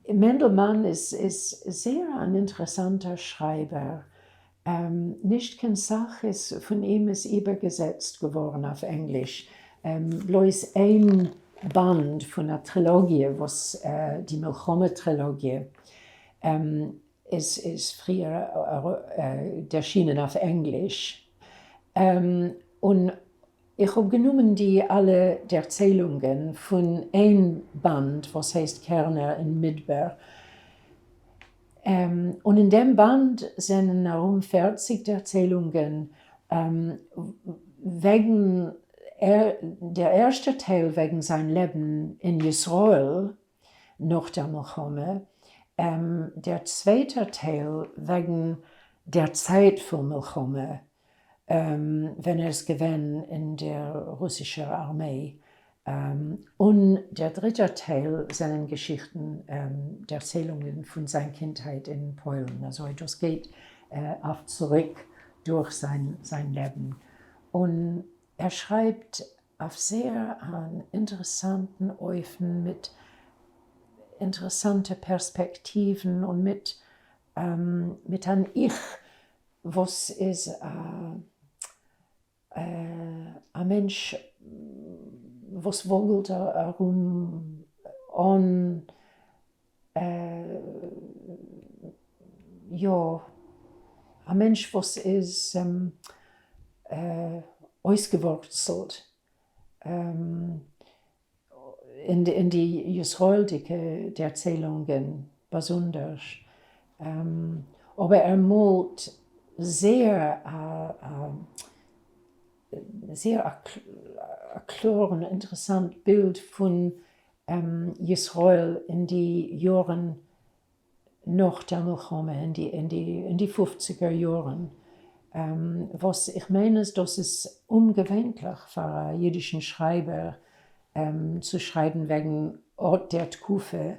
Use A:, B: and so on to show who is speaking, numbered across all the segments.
A: מענדל מאן איז זייער אן אינטערעסאנטער שרייבער, נישט קיין סך איז פון אים איז איבערגעזעצט געווארן אויף ענגליש, בלויז איין באנד פון א טרילאגיע וואס די מלחמה טרילאגיע איז פריער ערשינען אויף ענגליש, און איך האב גענומען די אלע דערציילונגען פון איין באנד וואס הייסט קערנער אין מדבר, און אין דעם באנד זענען ארום 40 דערציילונגען וועגן דער ערשטער טייל וועגן זיין לעבן אין ישראל נאך דער מלחמה, דער צווייטער טייל וועגן דער צייט פון מלחמה ווען ער איז געווען אין דער רוסישער ארמיי, און דער דריטער טייל זענען געשיכטן, דערציילונגען פון זיין קינדהייט אין פוילן, אזוי דאס גייט אויף צוריק דורך זיין לעבן, און ער שרייבט אויף זייער אן אינטערעסאנטן אופן מיט אינטערעסאנטע פערספעקטיוון און מיט מיט אן איך וואס איז א מענטש וואס וואגלט ארום אן יא, א מענטש וואס איז אויסגעווארצלט אין די ישראל'דיגע דערציילונגען באזונדערש, אבער ער מאלט זייער א זייער א קלאר און אינטערעסאנט בילד פון ישראל אין די יארן נאך דער מלחמה, אין די פופציגער יארן, וואס איך מיין אז דאס איז אומגעווענליך פאר א אידישן שרייבער צו שרייבן וועגן אט דער תקופה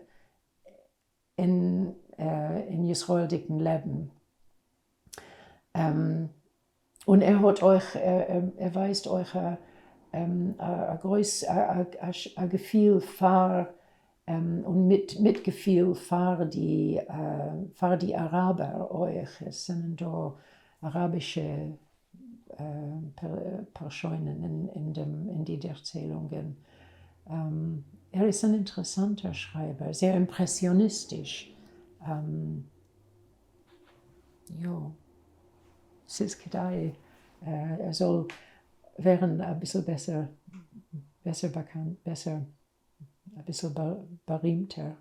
A: אין ישראל'דיגן לעבן. און ער האט אויך, ער ווייזט אויך א גרויס א געפיל פאר און מיטגעפיל פאר די פאר די אראבער אויך, עס זענען דא אראבישע פארשוינען אין דעם אין די דערציילונגען. ער איז אן אינטערעסאנטער שרייבער, זייער אימפרעסיאניסטיש. יא, ס'איז כדאי ער זאל ווערן אביסל בעסער בעסער באקאנט, בעסער אביסל בארימטער.